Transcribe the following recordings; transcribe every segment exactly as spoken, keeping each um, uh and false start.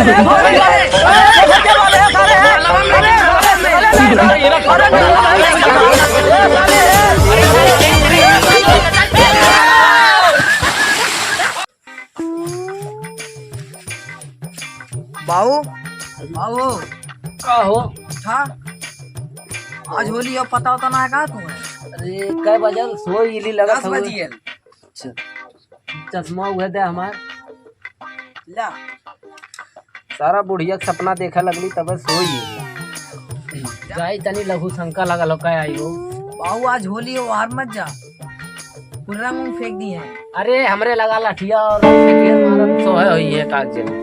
बाऊ, बाऊ। का हो? उठा। आज होली हो, पता होता ना है का तुम्हें? अरे, कै बजल? सोई इली लगत दस हवे। बजिए। अच्छा। चश्मा उहे दे हमार। ला। सारा बुढ़िया के सपना देखे लगली, तबे सोई। जाई तनी लघु शंका लगल हो, का आई हो? बाऊ, आज होली हो, बाहर मत जा। पूरा मुंह फेंक दी है। अरे, हमरे लगा लाठिया और फेंकिए मारत सोहे होई है कागजे में।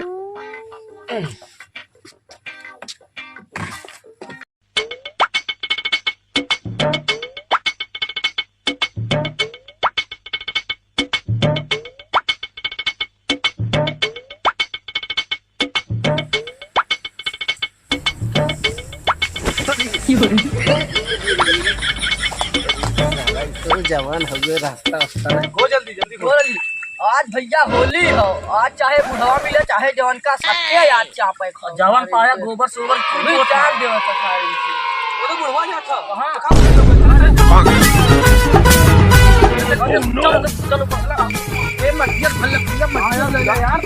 तो जवान हो गए, रास्ता वास्ता नहीं। हो जल्दी, जल्दी हो। हो जल्दी। आज भैया होली हो, आज चाहे बुढ़वा मिले, चाहे जवान का, सबके याद चापे खाओ। जवान पाया गोबर सोबर कुल भी गोबर। चाप देवे तो सारे। वो तो बुढ़वा जाता। कहाँ? चलो, चलो, चलो, पगला। ए, मटिया भल, मटिया, मटिया ले ले यार।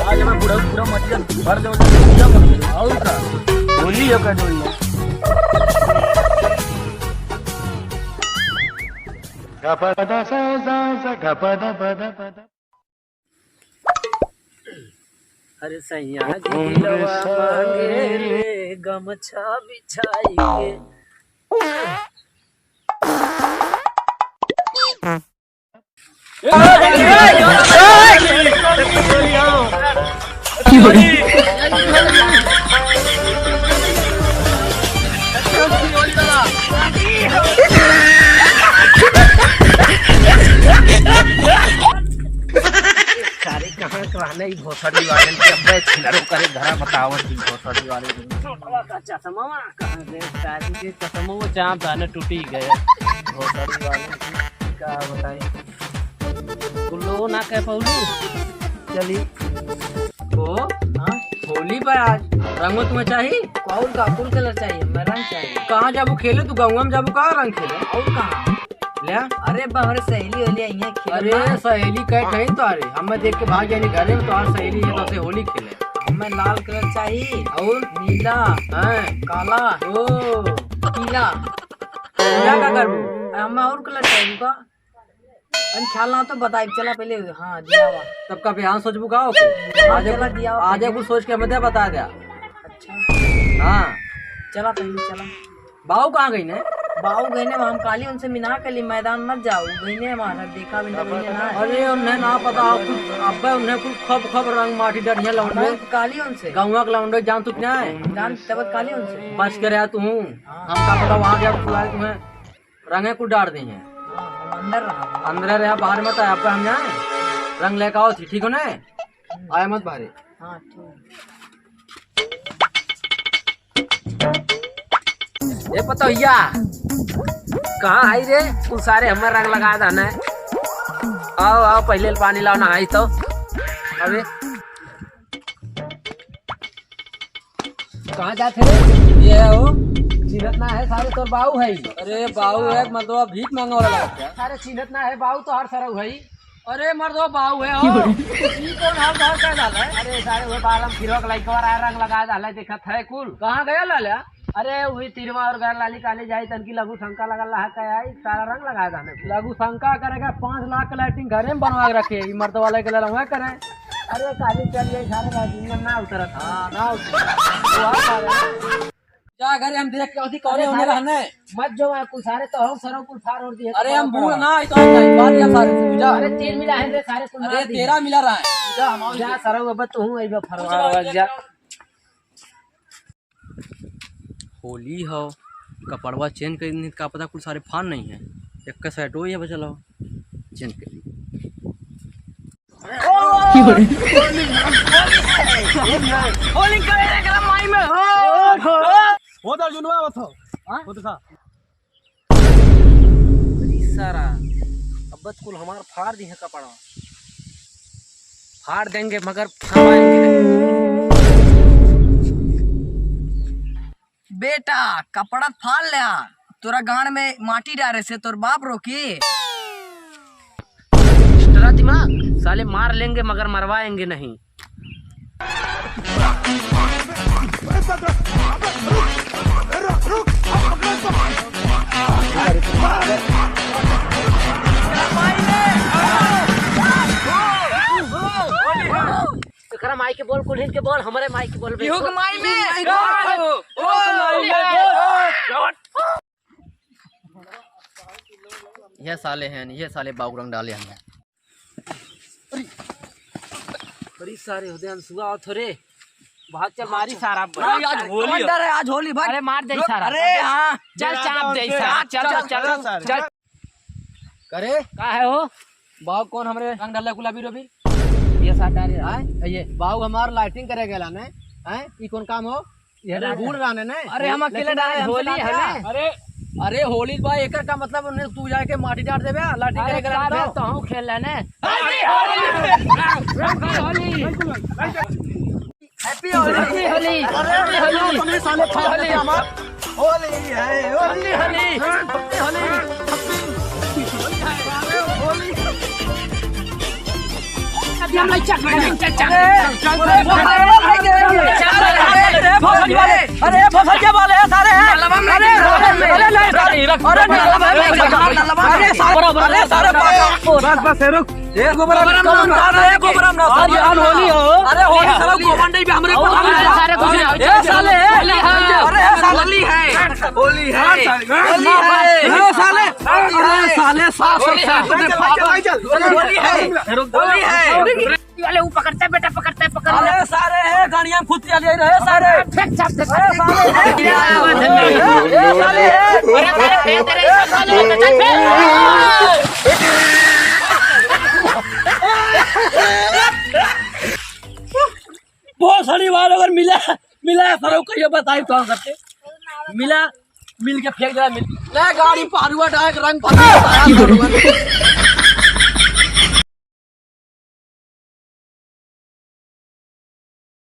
आज हमें पूरा, पूरा मटिया भर दो, पूरा मटिया। और का? होली है का जो ये? अरे सैया जी दिलवा मांगे रे गमछा बिछाई के। सारे कहाँ के रहने ई भोसड़ी वाले के, अबे छिनरो करे घरा बतावत ई भोसड़ी वाले के। छोटवा का चश्मा कहाँ गए? शादी के चश्मा वो चाप दाने टूटी गए। भोसड़ी वाले के का बताई? गुल्लो ना कह पौलू। चली। ओ, हाँ? होली बा आज। रंगो तुम्हें चाही? कौन का? कौन कलर चाहिए? मैं रंग चाहिए। कहाँ जाबू खेले? तू गौवा में जाबू, कहाँ रंग खेले? और कहाँ? ले। अरे बा, हमरे सहेली होली आई है, खेले अरे बा। सहेली कह कहीं तो, अरे हमें देख के भाग जानी घरे में, तो आज सहेली है तो से होली खेले। हमें लाल कलर चाहिए। और? नीला। हाँ। काला। ओ। पीला। पीला का करबू? अरे हमें और कलर चाहिए का? अरे ख्याल ना तो बताई, चला पहले, हाँ, दिया हुआ। तब का बिहान सोचबू का हो? हाँ, आज चला दिया हुआ आज पहले। कुछ सोच के हमें दे बता दे। अच्छा। हाँ। चला पहले, चला। बाऊ कहाँ गई ने? बाऊ गई ने, हम काली उनसे मिना के ली, मैदान मत जाओ, गई ने हमारा, देखा भी नहीं, गई ने ना। अरे, उन्हें ना पता, आप कुछ, अब्बे उन्हें कुछ खब खब रंग माटी डरिया लौंडे। बहुत काली उनसे। गौवा के लौंडे जान तू क्या है? जान तब काली उनसे। बच के रहा तू। हाँ। हमका पता वहाँ गया, बुलाए तुम्हें। रंगे कुल डार दी हैं। हाँ, हम अंदर रहा। अंदर रहा, बाहर मत आया, अब हम जाए। रंग लेके आओ थी, ठीक हो ना? हम्म। आया मत बाहरे। हाँ, ठीक। ए पतोहिया, कहाँ आई रे? तू सारे हमें रंग लगा देना है। आओ, आओ, पहले पानी लाओ, नहाई तो। अबे। कहाँ जात है रे? ये है हो। चिन्हत ना है, सारे तोर बाऊ है। अरे बाऊ है, मतलब भीख मांगे वाला बात क्या? सारे चिन्हत ना है, बाऊ तो हर सरऊ है। अरे मर्दो, बाऊ है हो। ई कौन हाल धाल का डाल है? अरे सारे वो बालम फिरवा के लइकवा रहा, रंग लगा डाल है, देखत है कुल। कहाँ गया लाल्या? अरे वही तिरवा और घर लाली काली जाई, तनकी लघु शंका लगल रहा, क्या आई? सारा रंग लगा डाल है। लघु शंका करेगा, पाँच लाख के लाइटिंग घरे में बनवा के रखे, ई मर्द वाले के लड़वा करे। अरे काली चल गई, सारे लाइटिंग में ना उतरत। हाँ, ना उतरत। वो आ पा रहे हैं। जा घरे हम देख के उसी कौने अरे होने सारे रहने। मत जो वहाँ कुल सारे तो हो, सरो कुल फार और दिए। अरे हम बूढ़ ना, इतना टाइम बाद या सारे तू जा। अरे तीन मिला है रे, सारे कुल अरे मार दिए। तेरा मिला रहा है। जा हम आओ जा, सरो अब तू हूँ, अइबा फरवा जा। होली हो, कपड़वा चेंज कर दी, का पता कुल सारे फान नहीं है। एक का शर्टो ये बचल हो, चेंज कर दी। होली करे एकरा माई में हो। जुनवा आवत हो। हाँ? खुद खा। अरे सारा, अब तो कुल हमार फाड़ दिहे कपड़ा। फाड़ देंगे मगर फरवाएंगे नहीं। बेटा, कपड़ा फाड़ ल्या, तोरा गांड में माटी डारे से तोर बाप रोकी। Extra दिमाग, साले मार लेंगे मगर मरवाएंगे नहीं। एकरा माई के बोल, कुल्हिन के बोल, हमरे माई के बोल बे। इहू के माई में। ये सारे होते हैं, सुआ और थोड़े। भाग चल, मारी सारा। अरे, आज होली है। डर है, आज होली, भाग। अरे, मार दे सारा। अरे, हाँ। चल, चाप दे सारा। चल, चल, चल, चल, चल। करे? का है हो? बाऊ कौन हमरे रंग डाला गुलाबी रोबी? ये साथ डाले। आय? ये बाऊ हमार lighting करे गेला ने। हैं? ई कौन काम हो? ये अरे, बूढ़ रहने ने। अरे, हम अकेले लेकिन डाले, आज हमसे होली ना है था। ना। अरे, अरे, होली बा, एकर का मतलब उन्हें तू जाके माटी डाल देबे, lighting अरे, करे गेला का तो। बे, तो हम खेल लेने। Happy होली। Happy होली। Happy होली। अरे, अरे, होली। तुम ही साले फाड़ देते हमार। होली है, होली, होली, होली, होली, होली। अभी हम लोग चल, चल, चल, चल। अरे, अरे, अरे, अरे, भोसड़ी वाले, अरे, भोसड़िया वाले हैं सारे हैं। अरे, अरे, अरे, नहीं, अरे, अरे, सारे, अरे, सारे, बस, बस, रुक। ए, गोबरम, गोबरम ना, ए, गोबरम ना, सारे यार, होली हो। अरे, होली, सारे गोबंडे भी हमरे को अरे, सारे कुछ नहीं। ए, साले, ए। होली है। अरे, ए, साले। होली है। होली है। ए, साले। अरे, साले, साफ, साफ, साफ, साफ। होली है। होली है। वाले वो पकड़ते बेटा, पकड़ते, पकड़ ले। अरे, सारे है, गाड़ियाँ खुद चले रहे, सारे। फेंक, फेंक, फेंक। अरे, साले है। ए, साले है। अरे, अरे, फेंक, अरे, साले, चल, फेंक। भोसड़ी वालों अगर मिला, मिला सरऊ कहियो बताई तो करते। मिला, मिल के फेंक दे, मिल। ले गाड़ी पारुआ डाक रंग फंसा सारा पारुआ।